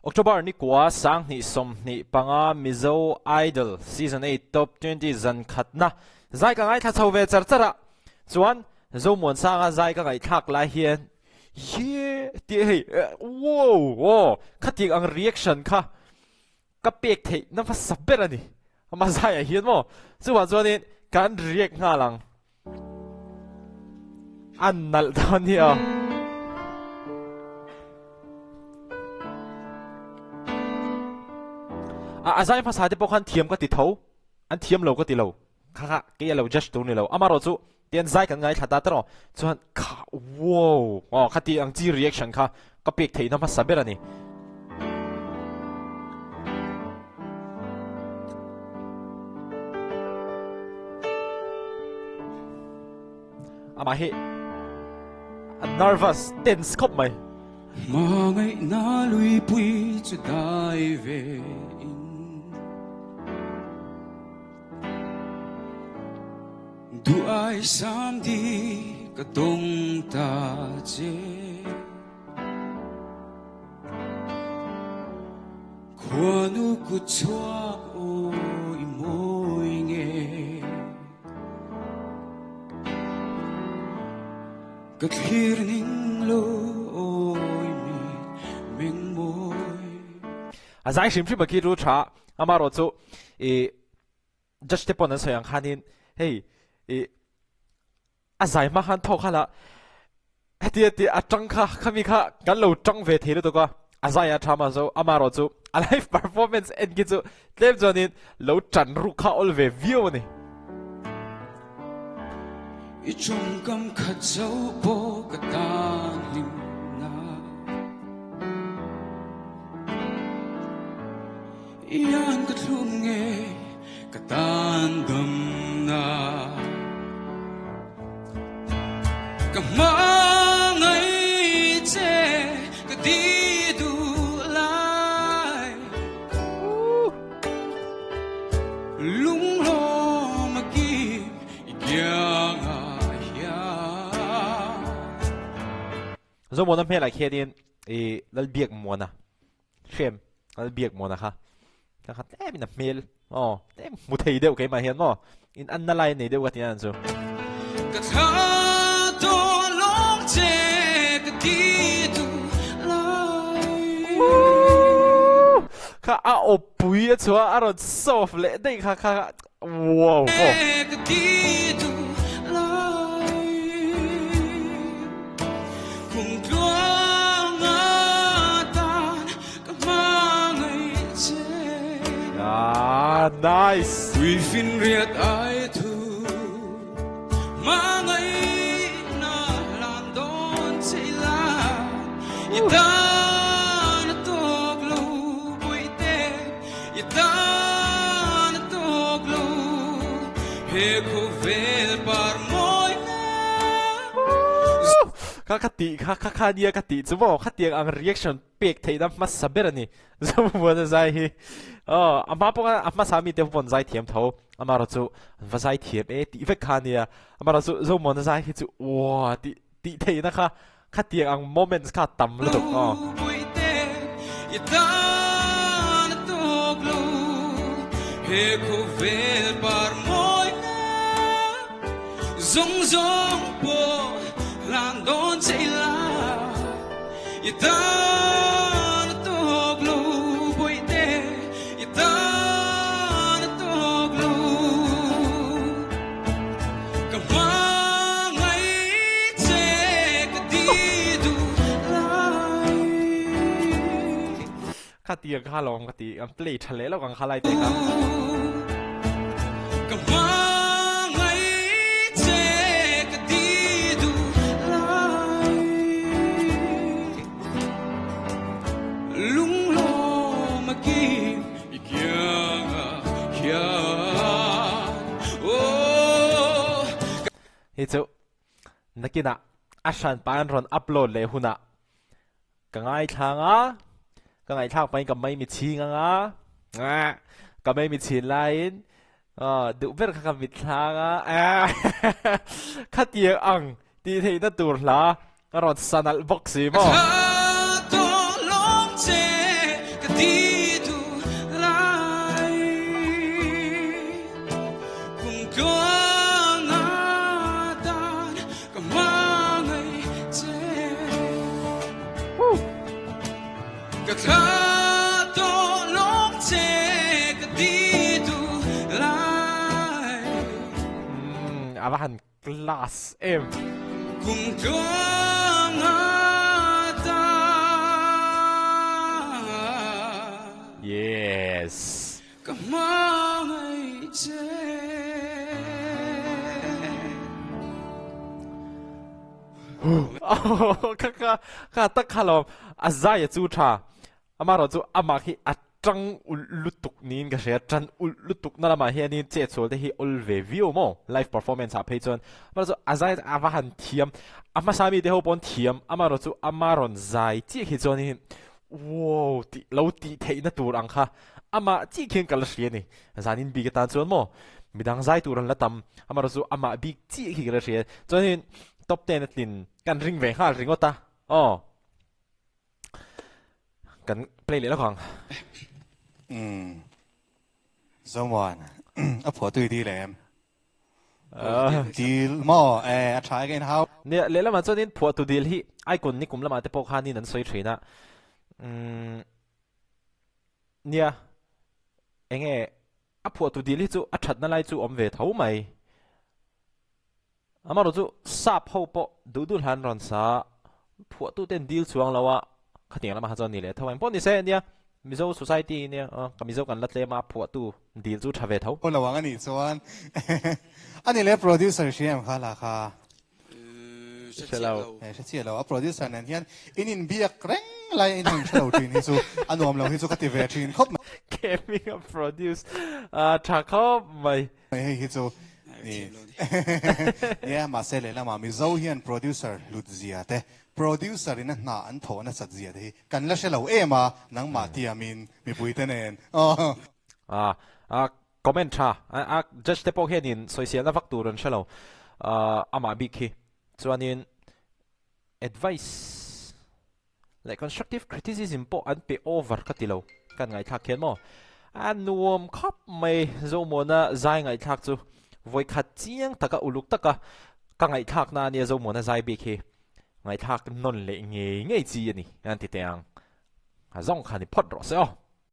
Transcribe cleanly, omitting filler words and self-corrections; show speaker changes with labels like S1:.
S1: October ni kua 2025 Mizo Idol Season 8 Top 20 zan khatna zai ka ngaithla chho ve char char a, chuan Zomuansanga zai ka ngaihthlak lai hian Ye tih hei wow aw khatiang ang reaction kha ka pek theih na hmasa ber a ni ama zaiah hian maw chuvang chuanin kan react nghal ang a nalh dawn hi aw. A zai hmasa te pawh khan thiam ka ti tho an thiam lo ka ti lo kha kha kei a lo judge tur ni lo amarawh chu Tian zai kan ngaithla ta tawh chuan kha wow aw khati ang chi reaction kha ka pek theihna hmasa ber a ni. Amah hi a nervous tense khawp mai.
S2: Hmangaihna luipui chu dai ve in. Duh ai sam di ka tawng ta che. Khuanu kut chhuak aw i mawi nge. Ka thlir ning lo aw i mit meng mawi.
S1: A zai hrim hrim a khi chu tha amarawh chu i Judge te pawn an sawi ang khanin hei ih a zai hma khan thawk khala heti heti a tang kha khami kha kan lo tang ve thei lutuk a, a zai a tha mahse amarawh chu a live performance en khi chu tlem chuanin lo tan ruk kha awl ve viau a ni.
S2: I tawngkam khat zo pawh ka tan hlim na. Ian ka thlum nge ka tan dam na Ka hmangaih che ka ti duh lai Lunglawm a kim i kiangah hian.
S1: Zomuana hmelah khianin i Lalbiakmuana Hrem a biak mawn a kha ka kha tlem in a hmel aw tlem hmu thei deuh keimah hian maw in an na lai a nei deuh ka ti an chu.
S2: Ka thla tawh lawng che ka ti duh lai.
S1: Kha a aw pui a chhuah a rawn soft leh daih kha kha wow aw.
S2: Ka ti duh lai. Kum tluang atan ka hmangaih che.
S1: Ah nice.
S2: Tui finriat ai thu hmangaih na hlan dawn che ila i tan a tawk lo bawihte i tan a tawk lo he khawvel par mawi na.
S1: Kha ka tih kha kha kha nia ka tih chu maw khatiang ang reaction pek theihna hmasa ber a ni Zomuana zai hi aw a hma pawh khan a hmasa mite pawh an zai thiam tho amaherawh chu an va zai thiam e tih vek kha ania amaherawh chu Zomuana zai hi chu uaa tih tih theihna kha khatiang ang moments kha a tam lutuk aw.
S2: Zawng zawng pawh hlan dawn che ila i tan a tawk lo bawihte i tan a tawk lo ka hmangaih che ka ti duh lai.
S1: Kha tiang kha lawm ka ti an play tha leh lo ang kha lai te kha.
S2: Ka hmangaih che ka ti duh lai Lunglawm a kim i kiangah hian Oh.
S1: Hi chu nakinah a hranpa an rawn upload leh hunah Ka ngaithlang a, ka ngaihthlak pahin ka mei mi chhing ang a, ka mei mi chhin laiin duh ber kha ka mitthlang a, khatiang ang tih theihna tur hla ka rawn sa nalh bawk si maw.
S2: Ka thla tawh lawng che ka ti duh lai.
S1: Umm a va han class em.
S2: Kum tluang a ta.
S1: Yes.
S2: Ka hmangaih che.
S1: Ka ka ka tak kha lo a zai a chu tha amarawh chu amah khi a tang ulh lutuk niin ka hria tan ulh lutuk na lamah hianin chetsual te hi awl ve viau maw live performance ah phei chuan amarawh chu a zai a va han thiam a hmasa mi te ho pawn thiam amarawh chu ama rawn zai chiah khi chuanin wow tih lo tih theihna tur ang kha amah chiah khian ka la hria a ni zanin bik atan chuan maw midang zai tur an la tam amarawh chu amah bik chiah khi ka la hria chuanin top ten a tlin kan ring ve nghal ringawt a aw kan play leh lawk ang.
S3: Umm Zomuan a phuah tui dil em? Dil maw e a tha again how?
S1: Nia lehlamah chuanin phuahtu dil hi icon nikum lamah te pawh khanin an sawi thin a umm nia enge a phuahtu dil hi chu a thatna lai chu awm ve tho mai. Amarawh chu sap ho pawh duh duh hlan rawn sa phuahtu ten dil chuang lo a, khatiang lamah kha chuan ni leh tho engpawh ni se nia, Mizo society nia ka Mizo kan la tlem a phuahtu dil chu tha ve tho.
S3: Aw lo ang a nih chuan a ni leh producer hria em kha la kha?
S1: Hre lo.
S3: Hre chiah lo. A producer nen hian in inbiak reng lai a in han hre lo thin hi chu a nuam lo hi chu ka ti ve thin khawp mai.
S1: Gaming a produce tha khawp mai.
S3: Hei hi chu nia mahse lehlamah Mizo hian producer hlut zia te, producer in a hna an thawh nasat zia te hi kan la hre lo em a, nangmah tiamin mipui te nen aw.
S1: A a comment tha a judge te pawh hianin sawiselna vak tur an hre lo amah bik hi chuanin advice Leh constructive criticism pawh an pe over ka ti lo. Kan ngaihthlak khian maw? A nuam khawp mai Zomuana zai ngaihthlak chu. Vawikhat chiang taka uluk taka ka ngaihthlak na ania Zomuana zai bik hi. Ngaihthlak nawn leh ngei ngei chi a ni an ti teh ang. A zawng kha ni phawt rawh se aw.